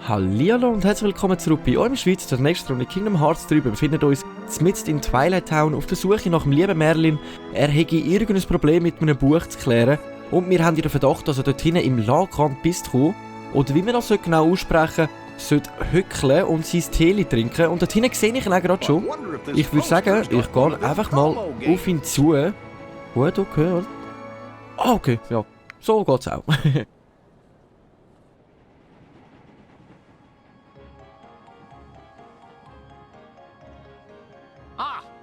Hallihallo und herzlich willkommen zurück bei eurem Schweiz zur nächsten Runde Kingdom Hearts 3. Wir befinden uns mitten in Twilight Town auf der Suche nach dem lieben Merlin. Er hätte irgendein Problem mit einem Buch zu klären und wir haben den Verdacht, dass er dort hinten im Lagerrand bist kommen. Oder wie man das genau aussprechen sollte, hückeln und sein Tee trinken. Und dort hinten sehe ich ihn auch gerade schon. Ich würde sagen, ich gehe einfach mal auf ihn zu. Gut, okay. Ah, okay, ja. So geht's auch.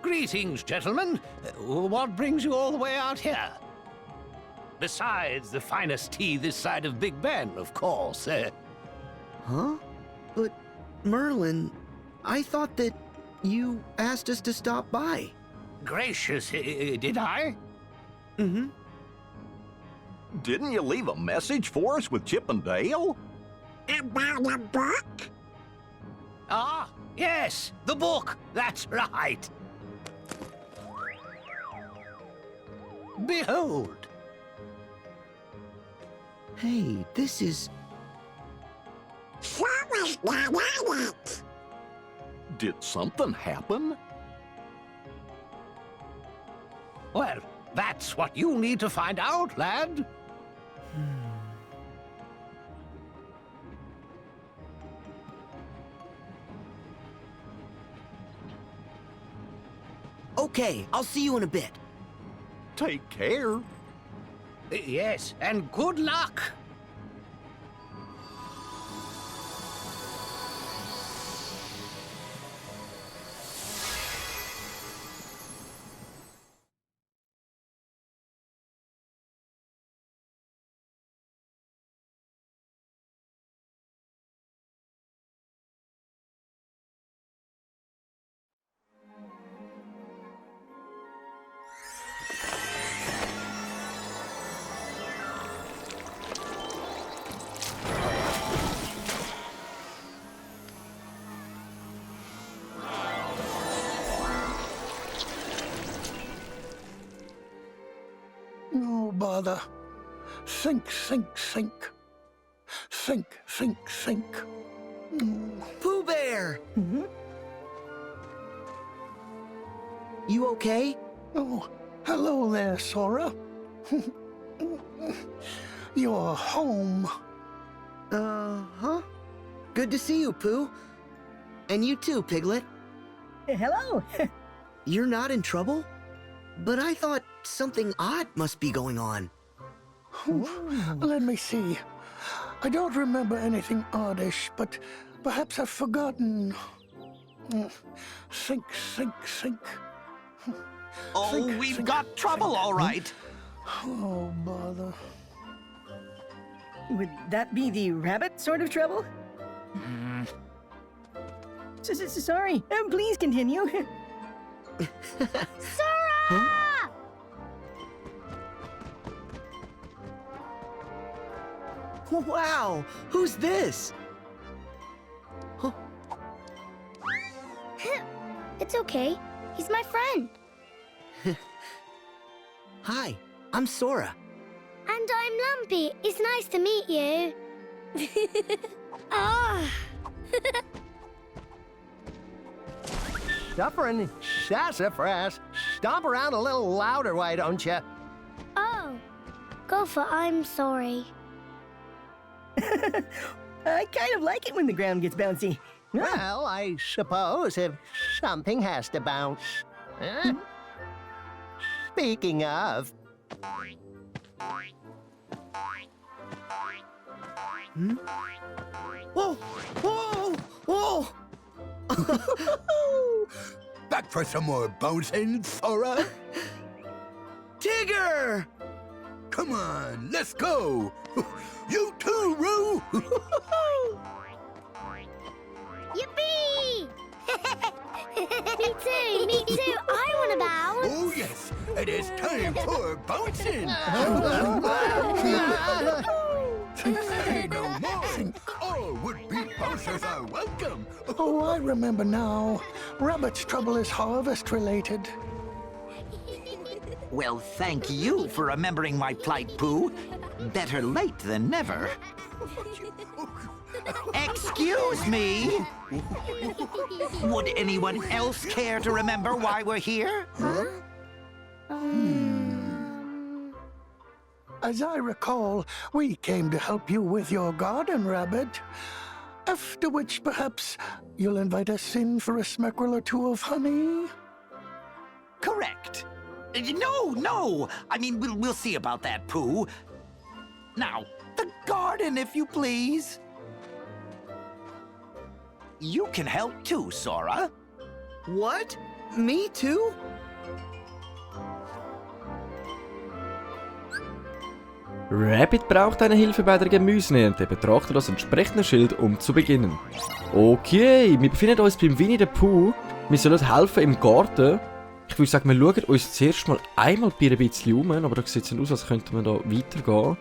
Greetings, gentlemen. What brings you all the way out here? Besides the finest tea this side of Big Ben, of course. Huh? But, Merlin, I thought that you asked us to stop by. Gracious, did I? Mm-hmm. Didn't you leave a message for us with Chip and Dale? About a book? Ah, yes, the book. That's right. Behold. Hey, this is... What was that on it? Did something happen? Well, that's what you need to find out, lad. Okay, I'll see you in a bit. Take care. Yes, and good luck. No bother. Sink, sink, sink. Sink, sink, sink. Pooh Bear! Mhm. You okay? Oh, hello there, Sora. You're home. Uh-huh. Good to see you, Pooh. And you too, Piglet. Hello. You're not in trouble? But I thought something odd must be going on. Let me see. I don't remember anything oddish, but perhaps I've forgotten. Sink, sink, sink. Oh, Sink, we've sink, got trouble, sink. all right. Oh, bother. Would that be the rabbit sort of trouble? Sorry. Please continue. Sora! Wow! Who's this? It's okay. He's my friend. Hi, I'm Sora. And I'm Lumpy. It's nice to meet you. Ah. Suffering sassafras. Stomp around a little louder, why don't you? Oh. Go for I'm sorry. I kind of like it when the ground gets bouncy. Well, I suppose if something has to bounce. Huh? Speaking of, Whoa! Whoa! Whoa! Back for some more bouncing, Sora? Tigger! Come on, let's go. You too, Roo. Yippee! Me too, me too. I want to bounce. Oh, yes, it is time for bouncing. Say no more. All would-be bouncers are welcome. Oh, I remember now. Rabbit's trouble is harvest-related. Well, thank you for remembering my plight, Pooh. Better late than never. Excuse me? Would anyone else care to remember why we're here? As I recall, we came to help you with your garden, Rabbit. After which, perhaps, you'll invite us in for a smackerel or two of honey? Correct. No! I mean, we'll see about that, Pooh. Now, the garden, if you please. You can help too, Sora. What? Me too? Rabbit braucht eine Hilfe bei der Gemüseernte. Betrachte das entsprechende Schild, um zu beginnen. Okay, wir befinden uns beim Winnie the Pooh. Wir sollen helfen im Garten. Ich würde sagen, wir schauen uns zuerst mal einmal ein bisschen um, aber da sieht es aus, als könnte man da weitergehen.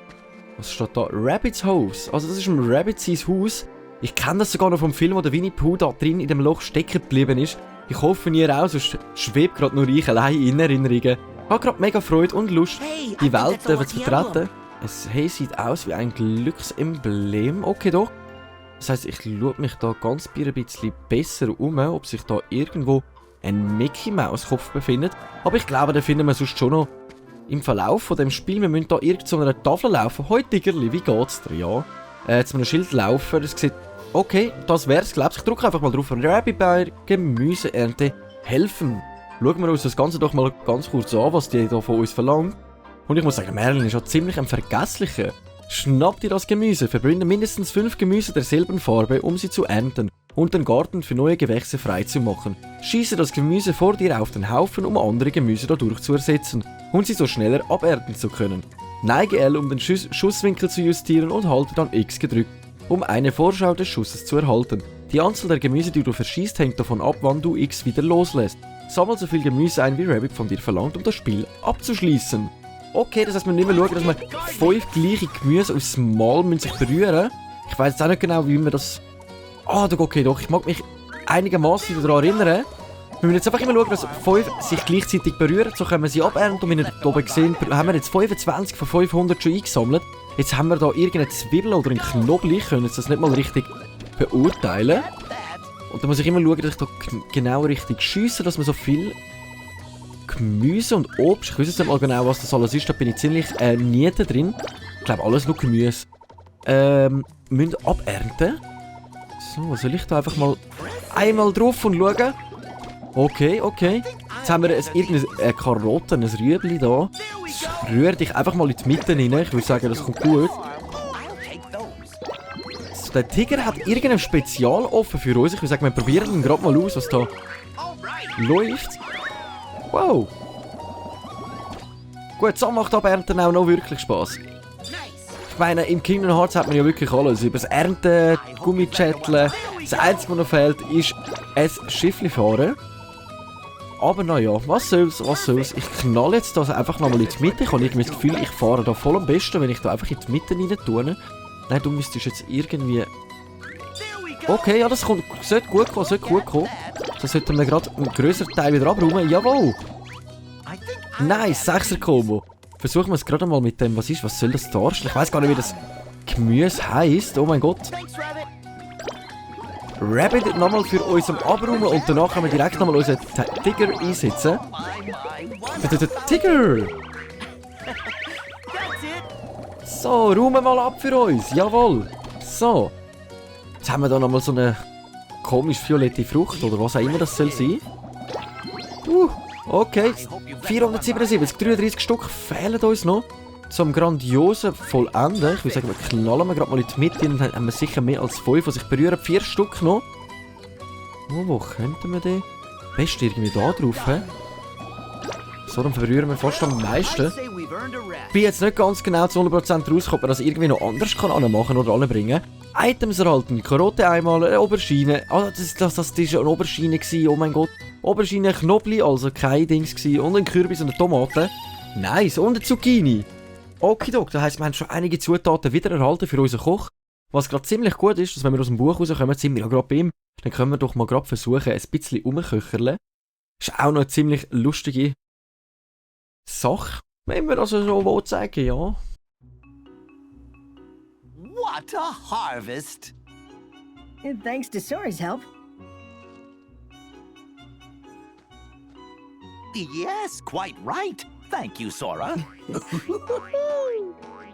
Was steht da? Rabbits Haus. Also das ist ein Rabbit sein Haus. Ich kenne das sogar noch vom Film, wo der Winnie Pooh da drin in dem Loch stecken geblieben ist. Ich hoffe, ihr auch, sonst schwebt gerade nur ich allein in Erinnerungen. Ich habe gerade mega Freude und Lust, die Welt zu vertreten. Es sieht aus wie ein Glücksemblem. Okay, doch. Das heisst, ich schaue mich da ganz ein bisschen besser um, ob sich da irgendwo ein Mickey-Maus-Kopf befindet. Aber ich glaube, den finden wir sonst schon noch im Verlauf von dem Spiel. Wir müssen da irgend zu einer Tafel laufen. Hoi Tigerli, wie geht's dir? Ja. Zu einem Schild laufen. Das sieht... Okay, das wär's, glaube ich. Ich drücke einfach mal drauf. Rabbit bei Gemüseernte helfen. Schauen wir uns das Ganze doch mal ganz kurz an, was die da von uns verlangt. Und ich muss sagen, Merlin ist ja ziemlich ein Vergesslicher. Schnapp dir das Gemüse, verbinde mindestens 5 Gemüse derselben Farbe, um sie zu ernten und den Garten für neue Gewächse frei zu machen. Schieße das Gemüse vor dir auf den Haufen, um andere Gemüse dadurch zu ersetzen und sie so schneller abernten zu können. Neige L, um den Schusswinkel zu justieren und halte dann X gedrückt, um eine Vorschau des Schusses zu erhalten. Die Anzahl der Gemüse, die du verschießt, hängt davon ab, wann du X wieder loslässt. Sammle so viel Gemüse ein, wie Rabbit von dir verlangt, um das Spiel abzuschließen. Okay, das heisst, wir nicht mehr schauen, dass wir 5 gleiche Gemüse aus Mal sich berühren müssen. Ich weiss jetzt auch nicht genau, wie man das... Ah, okay, doch. Ich mag mich einigermaßen daran erinnern. Wir müssen jetzt einfach immer schauen, dass 5 sich gleichzeitig berühren. So können wir sie abernten. Und wie ihr hier oben gesehen haben wir jetzt 25 von 500 schon eingesammelt. Jetzt haben wir da irgendeine Zwiebel oder einen Knoblauch. Können jetzt das nicht mal richtig beurteilen. Und da muss ich immer schauen, dass ich da genau richtig schiesse, dass man so viel... Gemüse und Obst. Ich weiß jetzt nicht mal genau, was das alles ist. Da bin ich ziemlich niete drin. Ich glaube, alles nur Gemüse. Müssen abernten. So, soll ich da einfach mal einmal drauf und schauen? Okay. Jetzt haben wir irgendeine Karotte, ein Rüebli da. Rühr dich einfach mal in die Mitte rein. Ich würde sagen, das kommt gut. So, der Tiger hat irgendein Spezial offen für uns. Ich würde sagen, wir probieren ihn gerade mal aus, was da läuft. Wow! Gut, so macht Abernten auch noch wirklich Spass. Ich meine, im Kingdom Hearts hat man ja wirklich alles. Über das Ernten, Gummitschätteln. Das Einzige, was noch fehlt, ist ein Schiffli fahren. Aber naja, was soll's. Ich knall jetzt das einfach nochmal in die Mitte. Ich habe irgendwie das Gefühl, ich fahre da voll am besten, wenn ich da einfach in die Mitte rein tue. Nein, du müsstest jetzt irgendwie... Okay, ja, das sollte gut kommen, Da sollten wir gerade einen grösseren Teil wieder abräumen. Jawohl! Nice, 6er-Kombo. Versuchen wir es gerade mal mit dem, was soll das darstellen? Ich weiss gar nicht, wie das Gemüse heisst. Oh mein Gott. Rabbit nochmal für uns am Abräumen und danach können wir direkt nochmal unseren Tiger einsetzen. Tiger! So, räumen mal ab für uns. Jawohl. So. Jetzt haben wir da nochmal so eine komisch violette Frucht oder was auch immer das soll sein. Okay. 477, 33 Stück fehlen uns noch. Zum grandiosen Vollenden. Ich würde sagen, wir knallen wir gerade mal in die Mitte. Dann haben wir sicher mehr als 5, die sich berühren. 4 Stück noch. Oh, wo könnten wir den? Best irgendwie da drauf, hä? So, dann berühren wir fast am meisten. Ich bin jetzt nicht ganz genau zu 100% raus, ob man das irgendwie noch anders anmachen oder anbringen. Items erhalten, Karotte einmal, eine Aubergine. Ah, das war eine Aubergine gewesen, oh mein Gott. Aubergine, Knoblauch, also kein Dings gewesen. Und ein Kürbis und eine Tomate. Nice, und eine Zucchini. Okidok, das heisst, wir haben schon einige Zutaten wieder erhalten für unseren Koch. Was gerade ziemlich gut ist, dass wenn wir aus dem Buch rauskommen, sind wir ja gerade bei ihm, dann können wir doch mal gerade versuchen, ein bisschen rumköcherle. Ist auch noch eine ziemlich lustige Sache, wenn wir also so sagen, ja. What a harvest! And thanks to Sora's help. Yes, quite right. Thank you, Sora.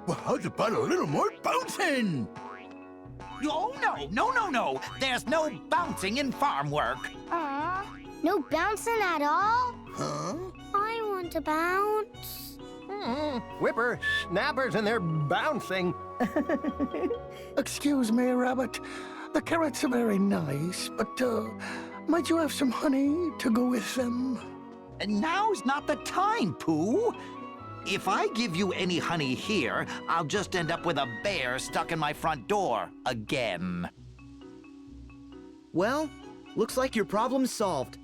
Well, how's about a little more bouncing? Oh, no. There's no bouncing in farm work. Aw, no bouncing at all? Huh? I want to bounce. Whipper snappers and they're bouncing. Excuse me, Rabbit. The carrots are very nice, but might you have some honey to go with them? Now's not the time, Pooh. If I give you any honey here, I'll just end up with a bear stuck in my front door again. Well, looks like your problem's solved.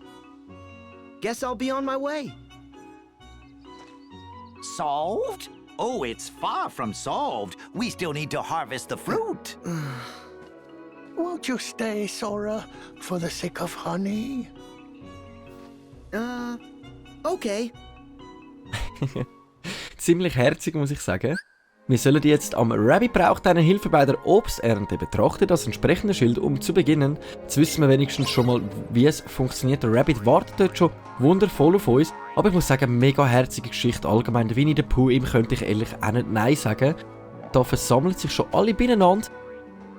Guess I'll be on my way. Solved? Oh, it's far from solved. We still need to harvest the fruit. Won't you stay, Sora, for the sake of honey? Okay. Ziemlich herzig, muss ich sagen. Wir sollen jetzt am Rabbit braucht eine Hilfe bei der Obsternte. Betrachte das entsprechende Schild, um zu beginnen. Jetzt wissen wir wenigstens schon mal, wie es funktioniert. Der Rabbit wartet dort schon wundervoll auf uns. Aber ich muss sagen, mega herzige Geschichte allgemein. Der Winnie the Pooh, ihm könnte ich ehrlich auch nicht Nein sagen. Da versammeln sich schon alle beieinander.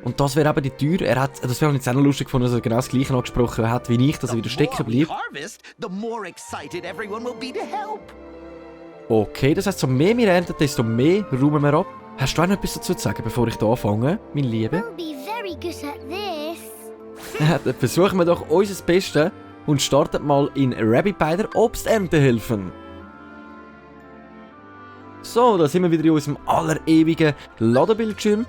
Und das wäre eben die Tür. Das wäre jetzt auch noch lustig gefunden, dass er genau das Gleiche angesprochen hat wie ich, dass er wieder stecken bleibt. The more excited everyone will be to help. Okay, das heisst, so mehr wir ernten, desto mehr räumen wir ab. Hast du auch noch etwas dazu zu sagen, bevor ich hier anfange, mein Liebe? We'll be very good at this. Dann versuchen wir doch unser Bestes und starten mal in Rabbit bei der Obsternte helfen. So, da sind wir wieder in unserem allerewigen Ladebildschirm.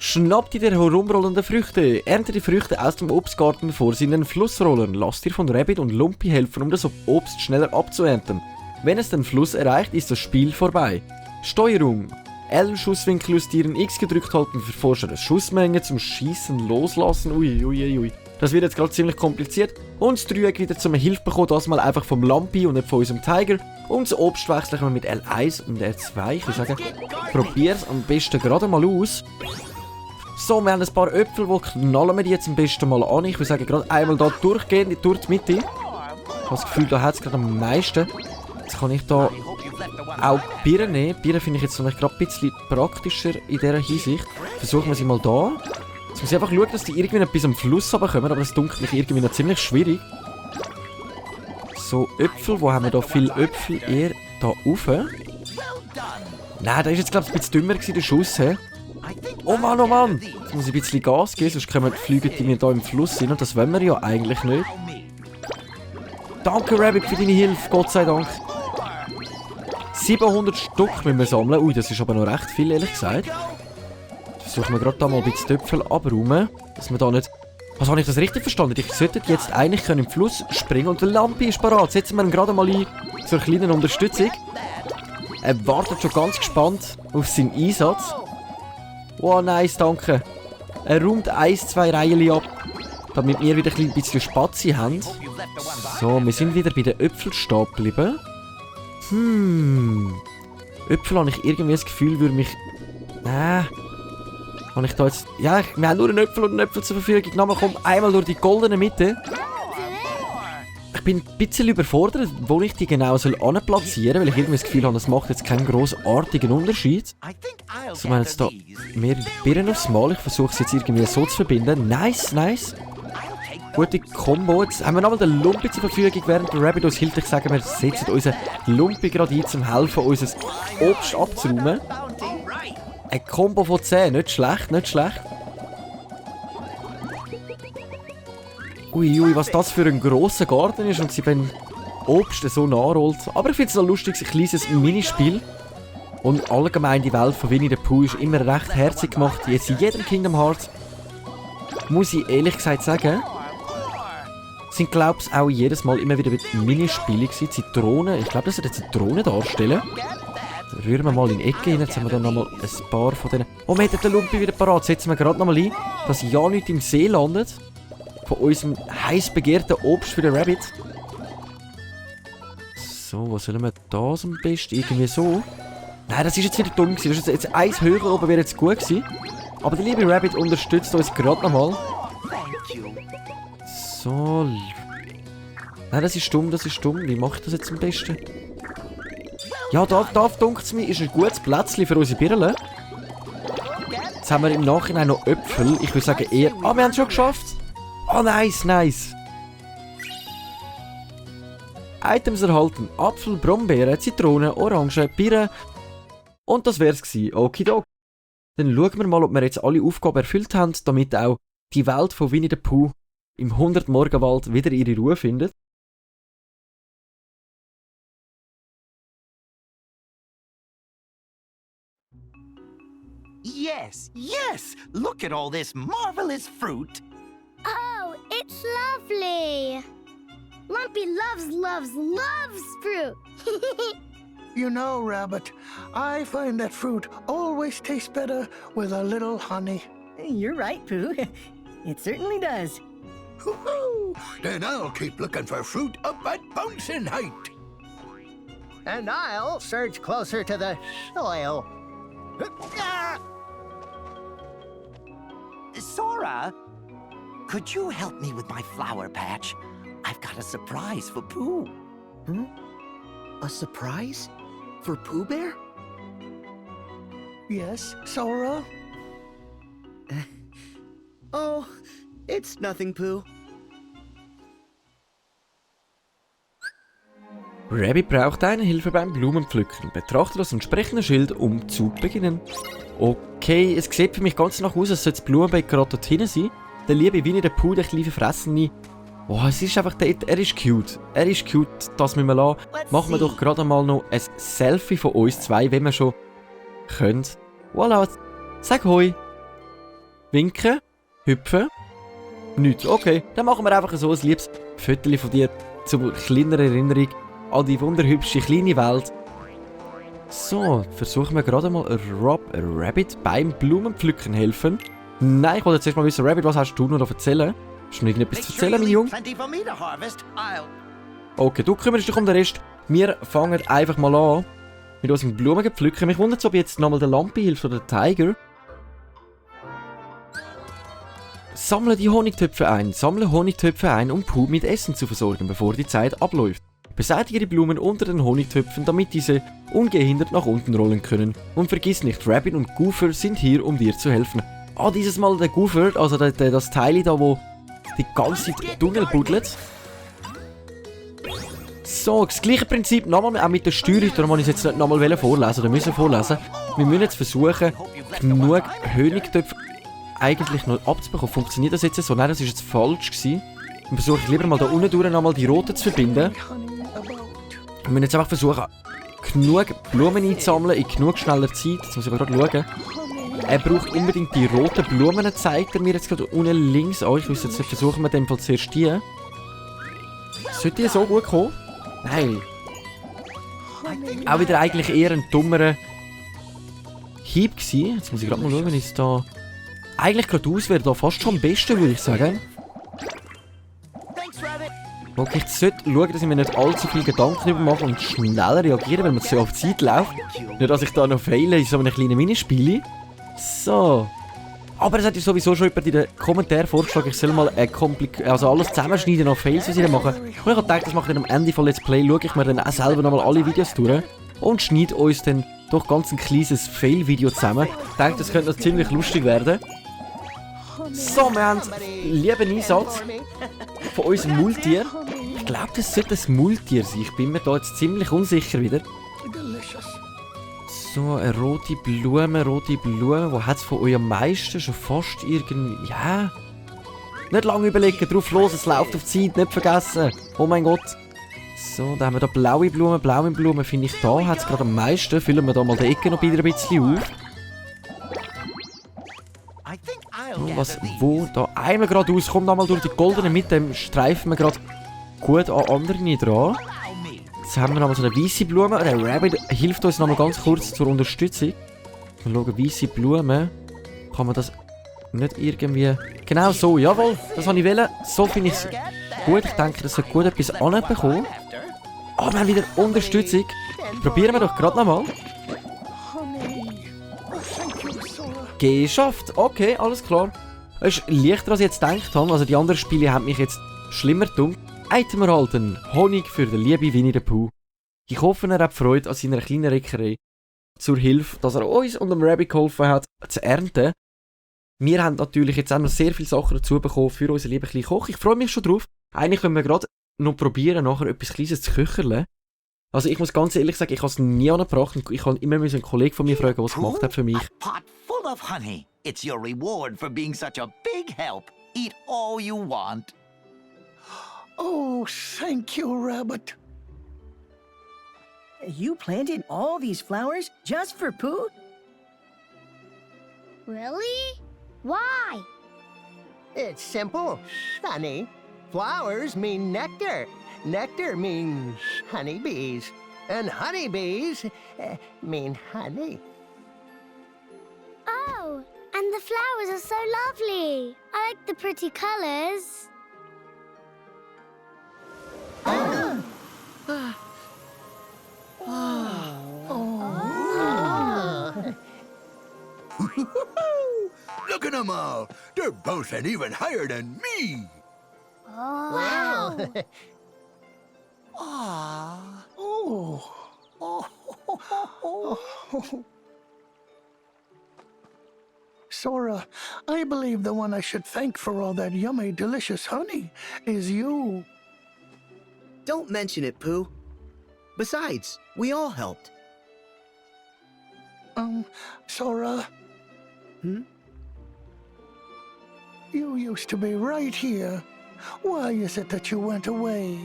Schnapp dir die herumrollenden Früchte. Ernte die Früchte aus dem Obstgarten, bevor sie in den Fluss rollen. Lass dir von Rabbit und Lumpy helfen, um das Obst schneller abzuernten. Wenn es den Fluss erreicht, ist das Spiel vorbei. Steuerung. L-Schusswinkel justieren, X gedrückt halten für forschere Schussmenge zum Schießen loslassen. Ui. Das wird jetzt gerade ziemlich kompliziert. Und das Dreieck wieder zum Hilfe bekommen, das mal einfach vom Lumpy und nicht von unserem Tiger. Und das Obst wechseln wir mit L1 und L2. Ich würde sagen, probier's am besten gerade mal aus. So, wir haben ein paar Äpfel, wo knallen wir die jetzt am besten mal an. Ich würde sagen, gerade einmal da durchgehen, durch die Mitte. Ich habe das Gefühl, da hat es gerade am meisten. Jetzt kann ich da auch Birnen nehmen. Birnen finde ich jetzt noch gerade ein bisschen praktischer in dieser Hinsicht. Versuchen wir sie mal da. Jetzt muss ich einfach schauen, dass die irgendwie noch bis am Fluss runterkommen, aber das dunkelt mich irgendwie noch ziemlich schwierig. So, Äpfel, wo haben wir da viele Äpfel? Eher da rauf. Nein, da ist jetzt glaube ich ein bisschen dümmer gewesen, der Schuss. He? Oh Mann! Jetzt muss ich ein bisschen Gas geben, sonst fliegen die mir da im Fluss hin und das wollen wir ja eigentlich nicht. Danke Rabbit für deine Hilfe, Gott sei Dank. 700 Stück müssen wir sammeln. Ui, das ist aber noch recht viel, ehrlich gesagt. Versuchen wir gerade da mal ein bisschen Töpfel abräumen, dass wir da nicht... Was, habe ich das richtig verstanden? Ich sollte jetzt eigentlich im Fluss springen und der Lampi ist parat. Setzen wir ihn gerade mal ein zur kleinen Unterstützung. Er wartet schon ganz gespannt auf seinen Einsatz. Wow, nice, danke. Er räumt 1-2 Reihen ab, damit wir wieder ein bisschen Spazi haben. So, wir sind wieder bei den Äpfeln stehen geblieben. Äpfel habe ich irgendwie das Gefühl, würde mich... Habe ich da jetzt... Ja, wir haben nur einen Äpfel und einen Äpfel zur Verfügung. Na, man kommt einmal durch die goldene Mitte. Ich bin ein bisschen überfordert, wo ich die genau platzieren soll, weil ich irgendwie das Gefühl habe, das macht jetzt keinen grossartigen Unterschied. So, wir haben jetzt da mehrere Birnen aufs Mal. Ich versuche es jetzt irgendwie so zu verbinden. Nice. Gute Kombo. Jetzt haben wir nochmal den Lumpy zur Verfügung, während der Rabbit uns hilft. Ich sage, wir setzen unseren Lumpy gerade ein, zum helfen, unser Obst abzuräumen. Ein Kombo von 10, nicht schlecht. Ui, was das für ein grosser Garten ist und sie beim Obst so nachrollt. Aber ich finde es noch lustig, ein kleines Minispiel. Und allgemein die Welt von Winnie the Pooh ist immer recht herzig gemacht. Jetzt in jedem Kingdom Hearts, muss ich ehrlich gesagt sagen, sind glaube ich auch jedes Mal immer wieder mit Minispiele gewesen. Zitronen, ich glaube, das soll eine Zitrone darstellen. rühren wir mal in die Ecke rein. Jetzt haben wir dann nochmal ein paar von denen. Oh, wir haben den Lumpi wieder parat. Setzen wir gerade nochmal ein, dass ja nichts im See landet. Von unserem heiß begehrten Obst für den Rabbit. So, was sollen wir da am besten? Irgendwie so. Nein, das ist jetzt wieder dumm gewesen. Das ist jetzt eins höher oben wäre jetzt gut gewesen. Aber der liebe Rabbit unterstützt uns gerade nochmal. So. Nein, das ist dumm, das ist dumm. Wie mache ich das jetzt am besten? Ja, da dunkt es mir, ist ein gutes Plätzchen für unsere Birnen. Jetzt haben wir im Nachhinein noch Äpfel. Ich würde sagen eher... Ah, wir haben es schon geschafft. Ah, nice, nice. Items erhalten. Apfel, Brombeeren, Zitronen, Orangen, Birnen. Und das wär's gewesen. Okidok. Dann schauen wir mal, ob wir jetzt alle Aufgaben erfüllt haben, damit auch die Welt von Winnie the Pooh im 100-Morgenwald wieder ihre Ruhe findet. Yes, yes! Look at all this marvelous fruit! Oh, it's lovely. Lumpy loves fruit. You know, Rabbit, I find that fruit always tastes better with a little honey. You're right, Pooh. It certainly does. Hoo-hoo! Then I'll keep looking for fruit up at Bouncing Height. And I'll surge closer to the soil. Sora, could you help me with my flower patch? I've got a surprise for Pooh. Hmm? A surprise? For Pooh Bear? Yes, Sora? Oh, it's nothing, Pooh. Rabbit braucht eine Hilfe beim Blumenpflücken. Betrachte das entsprechende Schild, um zu beginnen. Okay, es sieht für mich ganz nach aus, als sollte das Blumenbeet gerade dort hinten sein. Der liebe Winnie the Pooh, der kleine Fressende. Oh, es ist einfach, er ist cute. Er ist cute, das müssen wir lassen. Machen wir doch gerade mal noch ein Selfie von uns zwei, wenn wir schon können. Voilà, sag hoi. Winken, hüpfen. Nichts, okay. Dann machen wir einfach so ein liebes Foto von dir zur kleineren Erinnerung an die wunderhübsche kleine Welt. So, versuchen wir gerade mal Rabbit beim Blumenpflücken helfen. Nein, ich wollte jetzt erst mal wissen, Rabbit, was hast du noch da erzählen? Hast du noch irgendetwas zu erzählen, mein Junge? Okay, du kümmerst dich um den Rest. Wir fangen einfach mal an mit unserem Blumenpflücken. Mich wundert es, ob jetzt nochmal der Lampe hilft oder der Tiger. Sammle die Honigtöpfe ein. Sammle Honigtöpfe ein, um Pooh mit Essen zu versorgen, bevor die Zeit abläuft. Beseitige die Blumen unter den Honigtöpfen, damit diese ungehindert nach unten rollen können. Und vergiss nicht, Rabbit und Goofer sind hier, um dir zu helfen. Ah, dieses Mal der Goofer, also das Teil da, wo die ganze Zeit Tunnel buddelt. So, das gleiche Prinzip nochmal, auch mit der Steuerung, darum wollte ich es jetzt nicht nochmal vorlesen oder müssen vorlesen. Wir müssen jetzt versuchen, genug Honigtöpfe eigentlich noch abzubekommen. Funktioniert das jetzt so? Nein, das war jetzt falsch gewesen. Dann versuche ich lieber mal da unten durch nochmal die roten zu verbinden. Wir müssen jetzt einfach versuchen, genug Blumen einzusammeln in genug schneller Zeit. Jetzt muss ich gerade schauen. Er braucht unbedingt die roten Blumen, zeigt er mir jetzt gerade unten links an. Ich muss jetzt versuchen, wir dem Fall zuerst die. Sollte die so gut kommen? Nein. Auch wieder eigentlich eher ein dummerer Hieb gewesen. Jetzt muss ich gerade mal schauen, wenn ich es da... Eigentlich geradeaus wäre da fast schon am besten, würde ich sagen. Okay, ich sollte schauen, dass ich mir nicht allzu viel Gedanken darüber mache und schneller reagieren, weil man so auf die Zeit läuft. Nicht, dass ich da noch fehle in so einem kleinen Minispiel. So. Aber es hat ja sowieso schon jemand in den Kommentaren vorgeschlagen, ich soll mal alles zusammenschneiden und Fails machen. Und ich habe gedacht, das mache ich dann am Ende von Let's Play, schaue ich mir dann auch selber nochmal alle Videos durch und schneide uns dann doch ganz ein kleines Fail-Video zusammen. Ich denke, das könnte noch ziemlich lustig werden. So, wir haben einen lieben Einsatz von unserem Multier. Ich glaube, das sollte ein Multier sein. Ich bin mir da jetzt ziemlich unsicher wieder. So, eine rote Blume. Wo hat es von euch am meisten? Schon fast irgendwie... Ja. Nicht lange überlegen, drauf los, es läuft auf die Zeit, nicht vergessen. Oh mein Gott. So, da haben wir da blaue Blumen, finde ich, da hat es gerade am meisten. Füllen wir da mal die Ecke noch wieder ein bisschen auf. Wo, da einmal geradeaus, kommt nochmal durch die goldene Mitte, streifen wir gerade gut an anderen dran. Jetzt haben wir noch mal so eine weiße Blume. Der Rabbit hilft uns noch mal ganz kurz zur Unterstützung. Wir schauen, weiße Blume. Kann man das nicht irgendwie... Genau so, jawohl, das wollte ich wollen. So finde ich es gut. Ich denke, das sollte gut etwas anbekommen. Oh, wir haben wieder Unterstützung. Probieren wir doch gerade nochmal. Geschafft. Okay, alles klar. Es ist leichter, als ich jetzt gedacht habe. Also die anderen Spiele haben mich jetzt schlimmer gedacht. Item erhalten. Honig für den lieben Winnie the Pooh. Ich hoffe, er hat Freude an seiner kleinen Reckerei. Zur Hilfe, dass er uns und dem Rabbit geholfen hat, zu ernten. Wir haben natürlich jetzt auch noch sehr viele Sachen dazu bekommen für unseren lieben kleinen Koch. Ich freue mich schon drauf. Eigentlich können wir gerade noch probieren, nachher etwas Kleines zu köcheln. Also ich muss ganz ehrlich sagen, ich habe es nie angebracht. Ich kann immer einen Kollegen von mir fragen, was er gemacht hat für mich. A pot full of honey. It's your reward for being such a big help. Eat all you want. Oh, thank you, Rabbit. You planted all these flowers just for Pooh? Really? Why? It's simple, honey. Flowers mean nectar. Nectar means honeybees. And honeybees mean honey. Oh, and the flowers are so lovely. I like the pretty colors. Look at them all. They're boasting even higher than me. Oh. Oh. Sora, I believe the one I should thank for all that yummy, delicious honey is you. Don't mention it, Pooh. Besides, we all helped. Sora. Hmm? You used to be right here. Why is it that you went away?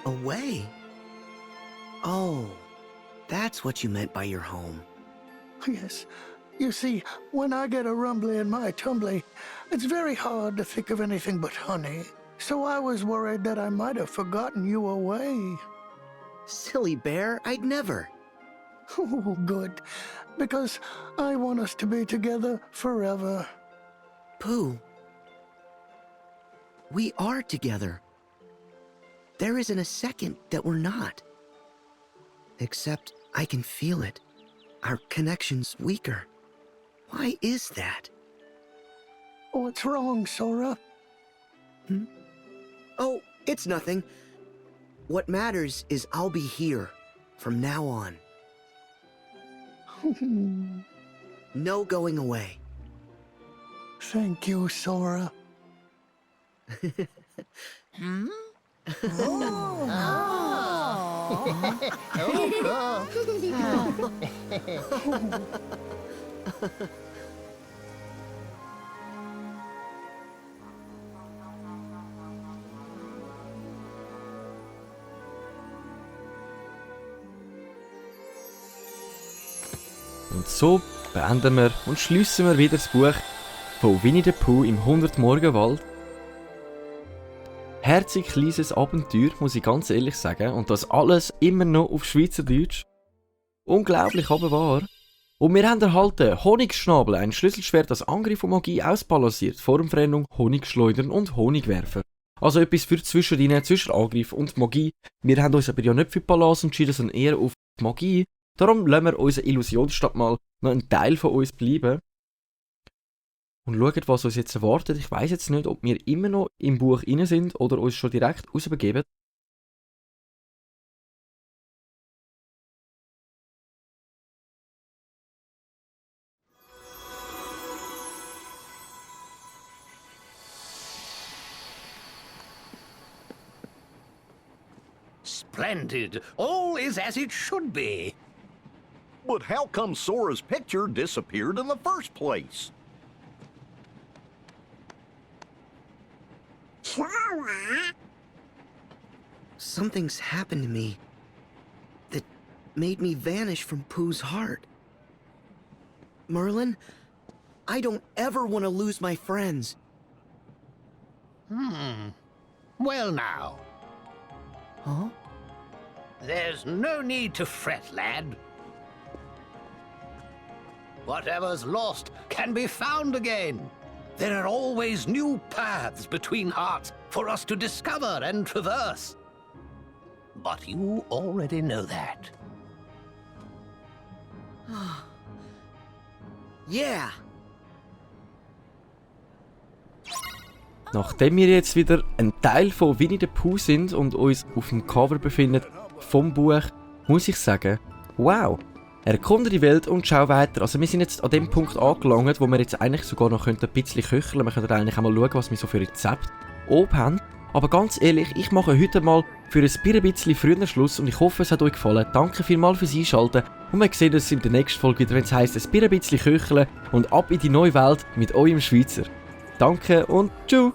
Away? Oh, that's what you meant by your home. Yes. You see, when I get a rumbly in my tumbly, it's very hard to think of anything but honey. So I was worried that I might have forgotten you away. Silly bear, I'd never. Oh, good. Because I want us to be together forever. Pooh, we are together. There isn't a second that we're not. Except I can feel it. Our connection's weaker. Why is that? What's wrong, Sora? Oh, it's nothing. What matters is I'll be here from now on. No going away. Thank you, Sora. Und so beenden wir und schliessen wir wieder das Buch von Winnie the Pooh im 100-Morgenwald. Herzig kleines Abenteuer, muss ich ganz ehrlich sagen. Und das alles immer noch auf Schweizerdeutsch. Unglaublich, aber wahr. Und wir haben erhalten Honigschnabel, ein Schlüsselschwert, das Angriff und Magie ausbalanciert, Formveränderung, Honigschleudern und Honigwerfer. Also etwas für zwischendrin, zwischen Angriff und Magie. Wir haben uns aber ja nicht für Balance entschieden, sondern eher auf Magie. Darum lassen wir unsere Illusionsstadt mal noch ein Teil von uns bleiben. Und schauen, was uns jetzt erwartet. Ich weiss jetzt nicht, ob wir immer noch im Buch rein sind oder uns schon direkt rausbegeben. Splendid. All is as it should be. But how come Sora's picture disappeared in the first place? Something's happened to me that made me vanish from Pooh's heart. Merlin, I don't ever want to lose my friends. Well now. Huh? There's no need to fret, lad. Whatever's lost can be found again. There are always new paths between hearts for us to discover and traverse. But you already know that. Yeah. Nachdem wir jetzt wieder ein Teil von Winnie the Pooh sind und uns auf dem Cover befinden vom Buch, muss ich sagen, wow! Erkunde die Welt und schau weiter. Also wir sind jetzt an dem Punkt angelangt, wo wir jetzt eigentlich sogar noch ein bisschen köcheln können. Wir können eigentlich auch mal schauen, was wir so für Rezepte oben haben. Aber ganz ehrlich, ich mache heute mal für ein bisschen früher Schluss und ich hoffe, es hat euch gefallen. Danke vielmals fürs Einschalten und wir sehen uns in der nächsten Folge wieder, wenn es heisst, ein bisschen köcheln und ab in die neue Welt mit eurem Schweizer. Danke und tschüss!